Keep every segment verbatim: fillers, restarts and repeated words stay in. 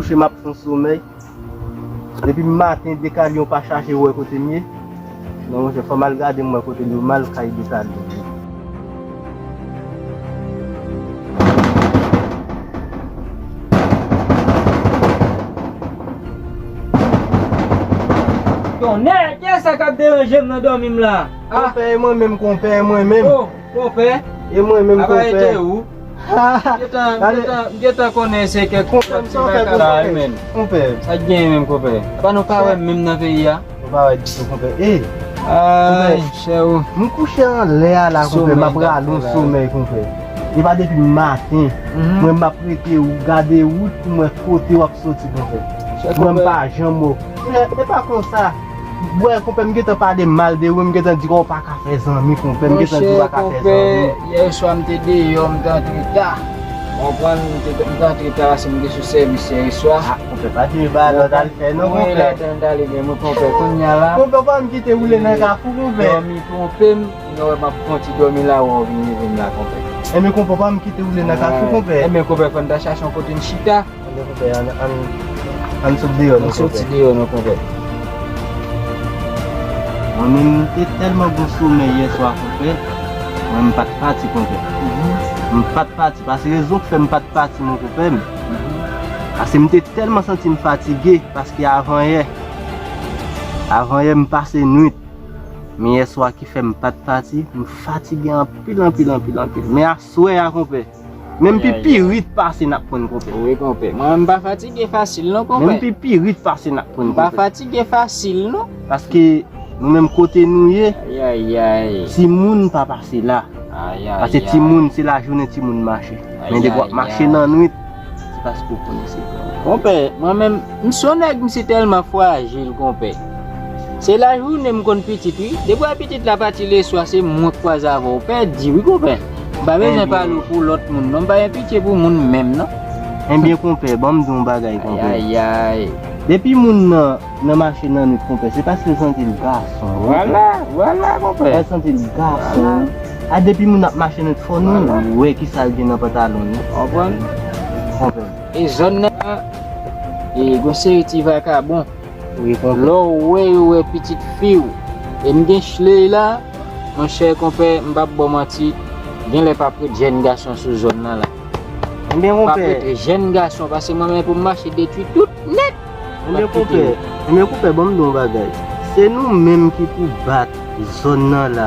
Kouche m ap pran somèy. Depi maten, Dekalyon pa chache wè kote m ye. Non, monchè, fò m al gade m wè kote l ye, m al kay Dekalyon. Tonnè, kiyès sa k ap deranje m nan dòmi m la? Ah. Konpè, e mwen menm, konpè, e mwen menm. Oh, konpè. E mwen menm, konpè. Apa e te ou? Gentan, gentan, gentan konnen se kèk konpè, ti bagay la menm. Konpè. Sa k genyen menm, konpè? Apa nou pa wè m menm nan peyi a? Nou pa wè ditou, konpè. Ey! Ay, chè ou. M kouche anlè a la, konpè. M ap rale yon somèy, konpè. E pa depi maten. Mwen, m ap rete ou gade wout pou m wè kote w ap soti, konpè. Mwen, m pa janm wè w. Konpè, e pa konsa. Wè, konpè, m gentan pale mal de ou, m gentan di w pa ka fè zanmi, konpè. M gentan di w pa ka fè zanmi. Monchè, konpè, yè swa m te deyò, m te antre ta. Ou konprann, m te, m te antre ta, se m te sou sèvis yè swa. Ah, konpè, pa di m pa lòt al fè non, konpè. Mwen ladan m t ale gen mwen, konpè, kounye a la. Konpè, pa m kite woule nan kafou, konpè. Dòmi twonpe m, m wè m ap fè yon ti dòmi la, wè w vin leve m la, konpè. Enben, konpè, pa m kite woule nan kafou, konpè. Enben, konpè, fò n ta chache yon kote n chita. Anben, konpè, ann, ann, ann sot deyò non, konpè. Ann soti deyò non, konpè. Mwen menm, m te tèlman gen somèy yè swa, konpè. Mwen, m pa t pati, konpè. M pa t pati. Paske rezon k fè m pa t pati, mon konpè m. Paske m te tèlman santi m fatige. Paske avan yè, avan yè, m pase nwit. Men yè swa ki fè m pa t pati, m fatige anpil, anpil, anpil, anpil. Men aswè a, konpè, menm pipirit pase n ap pran, konpè. Wi, konpè. Mwen menm pa fatige fasil non, konpè. Menm pipirit pase n ap pran, konpè. M pa fatige fasil non. Paske nou menm kote nou ye, ayayay, timoun pa pase la. Ayayay. Paske timoun, se lajounen timoun mache. Men depi w ap mache nan nwit, se paske w konnen se konsa. Konpè, mwen menm, m se yon nèg, m se tèlman frajil, konpè. Se lajounen m konn pitit, wi. Depi w wè pitit la pati leswa, se mwen k kwaze avè w. Pèdi, wi, konpè. M pa bezwen pale w pou lòt moun, non. M pa gen pitye pou moun menm, non. Enben, konpè, ban m di w yon bagay, konpè. Ayayay. Depi moun nan nan mache nan nwit, konpè, se paske l santi l gason, wi, konpè. Vwala, vwala, konpè. Lè l santi l gason, a, depi moun ap mache nan nwit, fò nou wè kisa l gen nan pantalon l. Konprann? Konpè. E zòn nan, e gon seri ti vakabon. Wi, konpè. Lè w wè yo wè pitit fi w, e m gen chle la, monchè, konpè, m p ap ba w manti, genlè p ap ret jèn gason sou zòn nan la. Enben, konpè. P ap ret jèn gason, paske mwen menm pou m mache detwi tout nèt. Enben, konpè, enben, konpè, ban m di w yon bagay. Se nou menm ki pou bat zòn nan la.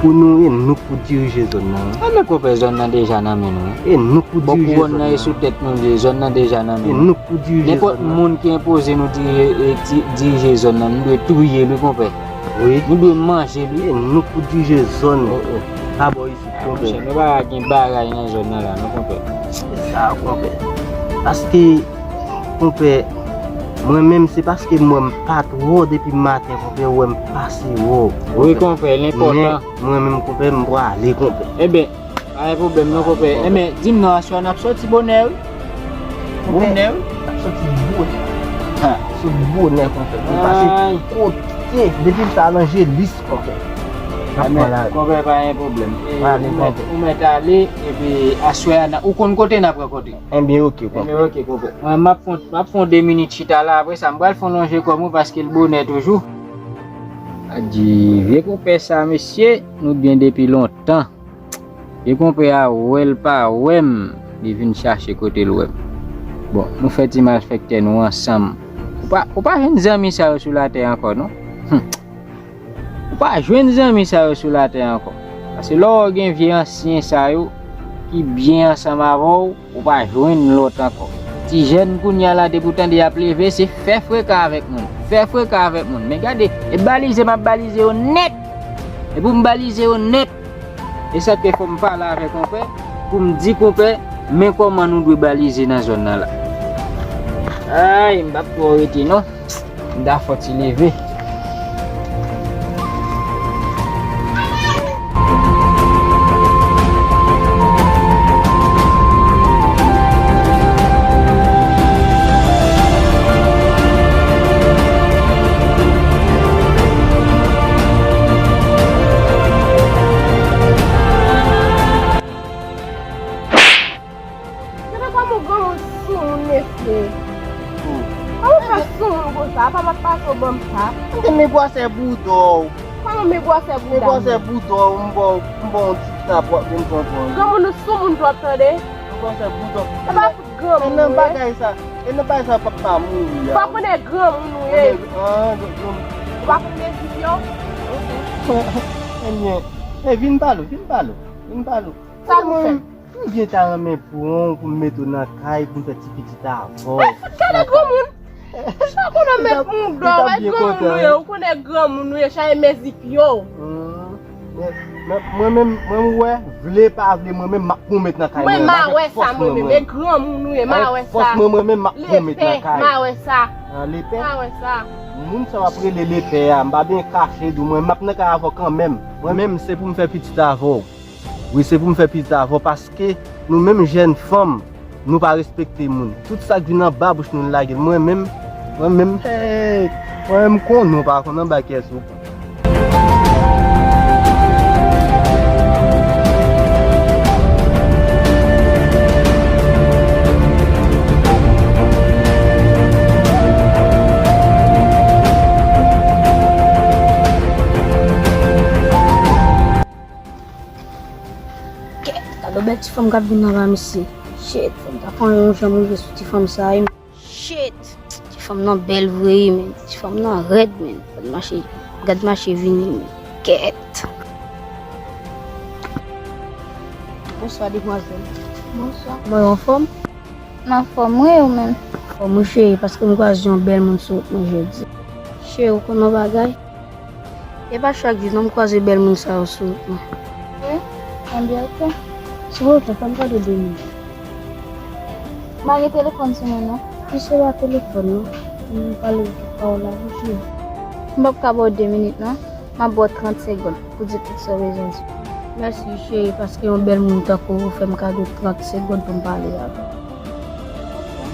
Pou nou, e nou k pou dirije zòn nan, wi. Enben, konpè, zòn nan deja nan men nou, wi. E nou k pou dirije zòn nan. Bon, kouwòn nan e sou tèt nou, zòn nan deja nan men nou. E nou k pou dirije zòn nan. Nenpòt moun ki enpoze nou dirije, e, di-, dirije zòn nan, nou dwe touye l, wi, konpè. Wi. Nou dwe manje l, wi. E nou k pou dirije zòn nan. Oh, oh. Pa bò isit, konpè. Monchè, nou pa gen bagay nan zòn nan la, non, konpè. Se sa, konpè. Paske, konpè, mwen menm, se paske m wè m pa t wè w depi maten, konpè, w wè m pase wè w. Wi, konpè, l enpòtan. Men, mwen menm, konpè, m prale, konpè. Enben, pa gen pwoblèm, non, konpè. Enben, di m non, aswè a n ap soti bonè, wi. Bonè, wi. N ap soti bonè. Ha. Soti bonè, konpè. Nou pase kote, depi m ta al Angelis, konpè. N ap pran lari. Konpè, pa gen pwoblèm. E, ou mèt, ou mèt ale, epi aswè a, n a, ou konn kote n ap rankontre. Enben, oke, konpè. Enben, oke, konpè. Mwen, m ap fè, m ap fè yon de minit chita la, apre sa, m pral fè yon lonje kò m, wi, paske l bonè toujou. Adje, vye konpè sa, mesye, nou byen depi lontan. E konpè a wè l pa wè m, li vin chache kote l wè m. Bon, nou fè ti malfèktè nou ansanm. Ou pa, ou pa jwenn zanmi sa yo sou latè ankò, non. Hum. Ou pa jwenn zanmi sa yo sou latè ankò. Paske lè w gen vye ansyen sa yo ki byen ansanm avè w, ou pa jwenn lòt ankò. Ti jèn kounye a la, depi w tande y ap leve, se fè freka avèk moun. Fè freka avèk moun. Men gade, e balize m ap balize yo nèt. E pou m balize yo nèt, e sa k fè fò m pale avè konpè, pou m di konpè, men kòman nou dwe balize nan zòn nan la. Ay, m p ap twò rete non. M ta fò ti leve. Gade kòman granmoun soumoun, mesye. Mwen te men gwosè boudò w. Kòman men gwosè bouda m? Men gwosè boudò w, m ba w, m ba w yon ti tap w ap vin pran pran. Granmoun ou sou moun twòp tande. Men gwosè boudò w. E pa tout granmoun ou ye. E nan bagay sa, e nan bagay sa papa mouri a. Ou pa konnen granmoun ou ye. Ou pa konnen zip yo. Ebyen, e vin pale w, vin pale w, vin pale w. Sa pou fè? M byen ta renmen pran w pou m mete w nan kay pou m fè ti pitit avè w. Fout gade granmoun. Sa konnen met moun dò, wè granmoun ou ye, ou konnen granmoun ou ye, chaje mezi pye w. Mwen menm, mwen ou wè, vle pa vle, mwen menm m ap pran w met nan kay mwen. Mwen ma wè sa mwen menm, e granmoun ou ye, ma wè sa. Fòs mwen, mwen menm m ap pran w met nan kay. Ma wè sa. Lepè? Ma wè sa. Moun sa w ap rele lepè a, m pa byen kache di w, mwen m ap nan kay avè w kanmenm. Mwen menm se pou m fè pitit avè w. Wi, se pou m fè pitit avè w, paske nou menm jèn fanm, nou pa respekte moun. Tout sa k vin anba bouch nou, nou lage l. Mwen menm, mwen menm, hey, mwen menm m konnen w pa konn anba kiyès ou pran. Kèt, gade yon bèl ti fanm k ap vin anba misye. Shit, fò m ta konn yon jan m rive sou ti fanm sa a, wi. Shit, ti fanm nan bèl vre, wi, men ti fanm nan rèd, men. Gad mache, gad mache vini, men. Kèt. Bonswa, demwazèl. Bonswa. Kòman w anfòm? M anfòm, wi, ou menm? Anfòm, wi, cheri, paske m kwaze yon bèl moun sou wout mwen jodi. Cheri, ou konn yon bagay? E pa chak jou non m kwaze bèl moun sa yo sou wout mwen. Wi, anbyen oke. Si w oke, fè m kado de minit. M pa gen telefòn sou mwen non. Mesye pa telefòn non. M pale w tout pawòl la, wi, cheri. M p ap ka ba w de minit non. M ap ba w trant segonn pou di tout sa w bezwen di. Mèsi, cheri, paske yon bèl moun tankou ou fè m kado trant segonn pou m pale avè w. Oke,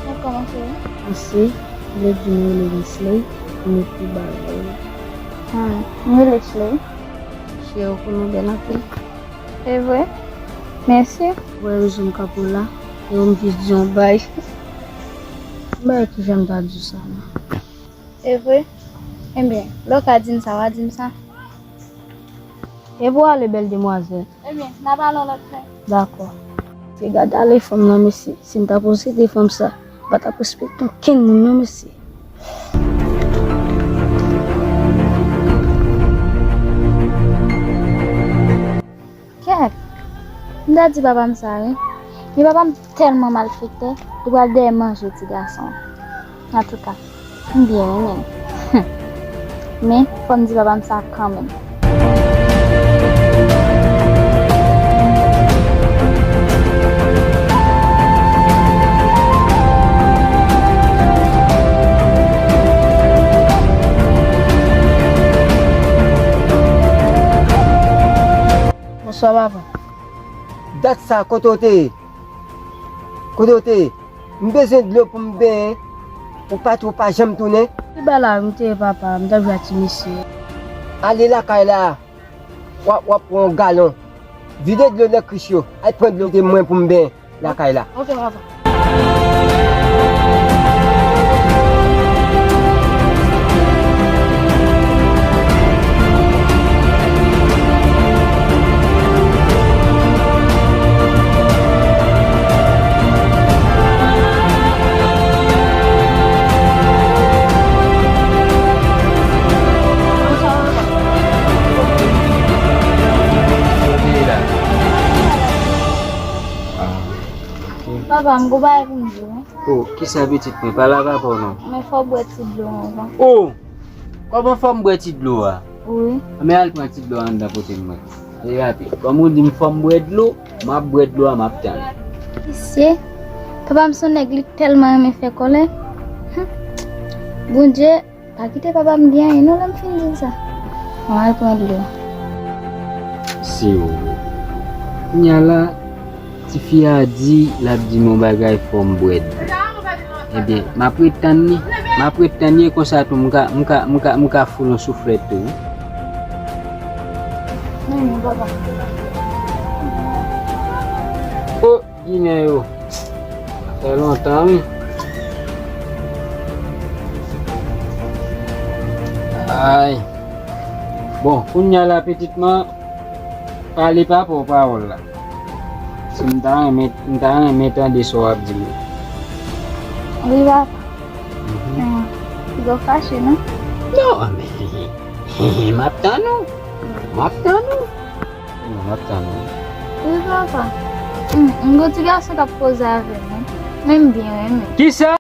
mwen kòmanse wi. Mèsi. M vle di m rele Misley, m ekri ba la wi. Hmm, m rele Sley. Cheri, ou konnen w bèl anpil. E vre? Mèsi. Ou wè rezon m kanpe w la, e w m jis di yon bay. M pa wè kijan m ta di w sa non. E vre? Ebyen, lè w ka di m sa, w a di m sa. E pou w ale, bèl demwazèl. Ebyen, n a pale yon lòt fwa. Dakò. Se gad ale fanm nan, mesye. Si m ta posede fanm sa, m pa t ap respekte okenn moun non, mesye. Kèt! M ta di papa m sa, wi. Men papa m tèlman malfektè, li pral dèyè manje ti gason an. Antouka, m byen renmen l. Men, fò m di papa m sa kanmenm. Bonswa, papa. Dat sa, kote w te ye? Kote w te ye? M bezwen dlo pou m benyen. Ou pati, ou pa janm tounen. Pi ba la, m te ye, papa, m t ap jwe ak ti mesye. Ale lakay la. W ap, w ap pran yon galon. Vide dlo nan krich yo. Al pran dlo de mwen pou m benyen lakay la. Oke, papa. Papa, m gon bagay pou m di w. Oh, kisa pitit mwen? Pale a papa w non. Men fò w bwè ti dlo anvan. Oh! Kòman fò m bwè ti dlo a? Wi. Men al pran ti dlo a anndan kote m mwen. Ale rapid. Kòm ou di m fò m bwè dlo, m ap bwè dlo a, m ap tann. Mesye, papa m se yon nèg li tèlman renmen fè kòlè. Hum. Bondye, pa kite papa m gen anyen non lè m fin di l sa. Mwen al pran dlo. Si w. Kounya la, tifi a di l ap di m yon bagay fò m bwè dlo. Ebyen, m ap ret tann li. M ap ret tann li e konsa tou m ka, m ka, m ka, m ka foul yon souflèt tou wi. Mennen, papa. O, Ginen yo. Fè lontan wi. Ay. Bon, kounye a la, pitit mwen, pale papa w pawòl la. Si m ta renmen, m ta renmen tande sa w ap di m. Wi, papa. Mhm. Piga w fache, non? Non, men, m ap tann ou. M ap tann ou. Non, m ap tann ou. Wi, papa. Hmm, m gon ti gason k ap koze avè m, wi. Men m byen renmen. Kisa?